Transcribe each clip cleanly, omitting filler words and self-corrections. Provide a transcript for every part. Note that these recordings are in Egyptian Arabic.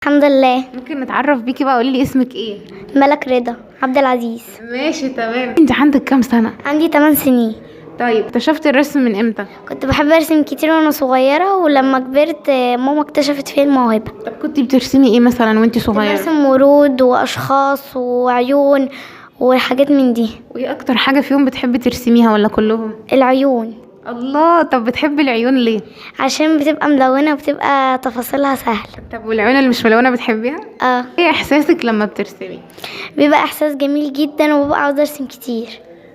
الحمد لله. ممكن نتعرف بيكي بقى؟ قولي لي اسمك ايه؟ ملك رضا عبد العزيز. ماشي تمام. انت عندك كام سنة؟ عندي 8 سنين. طيب اكتشفتي الرسم من امتى؟ كنت بحب ارسم كتير وانا صغيرة، ولما كبرت ماما اكتشفت فيا الموهبة. طب كنت بترسمي ايه مثلا وانت كنت صغيرة؟ برسم ورود واشخاص وعيون وحاجات من دي. وايه اكتر حاجة فيهم بتحبي ترسميها ولا كلهم؟ العيون. الله، طب بتحبي العيون ليه؟ عشان بتبقى ملونة وبتبقى تفاصيلها سهلة. طب والعيون اللي مش ملونة بتحبيها؟ اه. ايه احساسك لما بترسمي؟ بيبقى احساس جميل جدا وببقى عاوزة ارسم كتير.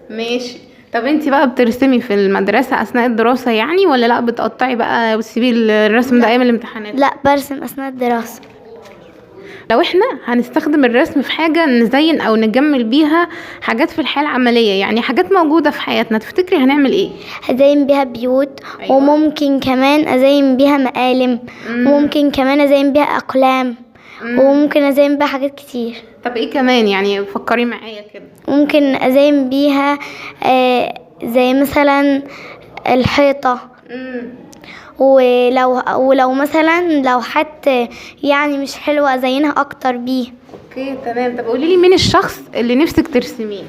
ماشي. طب انت بقى بترسمي في المدرسة اثناء الدراسة يعني ولا لا بتقطعي بقى وتسيبي الرسم ده ايام الامتحانات؟ لا، برسم اثناء الدراسة. لو احنا هنستخدم الرسم في حاجة نزين او نجمل بيها حاجات في الحياة العملية، يعني حاجات موجودة في حياتنا، تفتكري هنعمل ايه؟ هزين بيها بيوت. أيوة. وممكن كمان ازين بيها مقالم. وممكن كمان ازين بيها اقلام. وممكن ازين بيها حاجات كتير. طب ايه كمان يعني؟ فكري معايا كده. ممكن ازين بيها زي مثلا الحيطة. ولو مثلا لو حد يعني مش حلوة ازينها اكتر بيه. okay تمام. طب قولي لي مين الشخص اللي نفسك ترسميه؟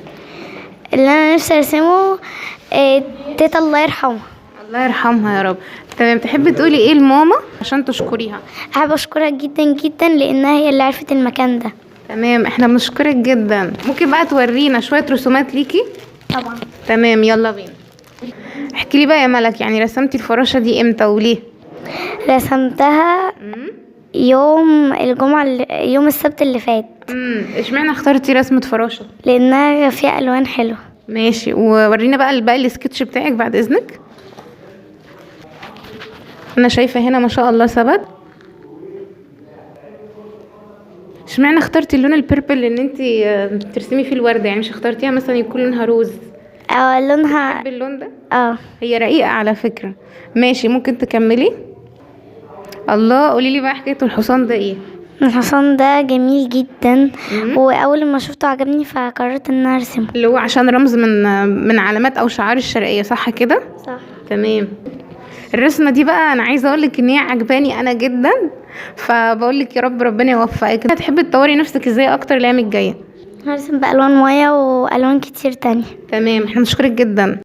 اللي انا نفسي ارسمه تيتا الله يرحمها. الله يرحمها يا رب. تمام. تحبي تقولي ايه لماما عشان تشكريها؟ احب اشكرها جدا جدا لانها هي اللي عرفت المكان ده. تمام، احنا بنشكرك جدا. ممكن بقى تورينا شوية رسومات ليكي؟ طبعا. تمام، يلا بينا. احكي لي بقى يا ملك، يعني رسمتي الفراشة دي امتى وليه؟ رسمتها يوم الجمعة يوم السبت اللي فات. اشمعنى اخترتي رسمة فراشة؟ لانها فيها الوان حلوة. ماشي، وورينا بقى الباقي السكتش بتاعك بعد اذنك. انا شايفة هنا ما شاء الله ثبت. اشمعنى اخترتي اللون ال purple ان انتي ترسمي فيه الوردة؟ يعني مش اخترتيها مثلا يكون لونها روز؟ لونها بتحبي اللون ده؟ اه. هي رقيقة على فكرة. ماشي، ممكن تكملي. الله، قولي لي بقى حكاية الحصان ده ايه؟ الحصان ده جميل جدا، واول ما شفته عجبني فقررت ان انا ارسمه. اللي هو عشان رمز من علامات او شعار الشرقية، صح كده؟ صح. تمام. الرسمة دي بقى انا عايزة اقولك ان هي عجباني انا جدا، فبقولك يا رب ربنا يوفقك. هتحبي تطوري نفسك ازاي اكتر الايام الجاية؟ هرسم بالوان مية والوان كتير تانية. تمام، احنا بنشكرك جدا.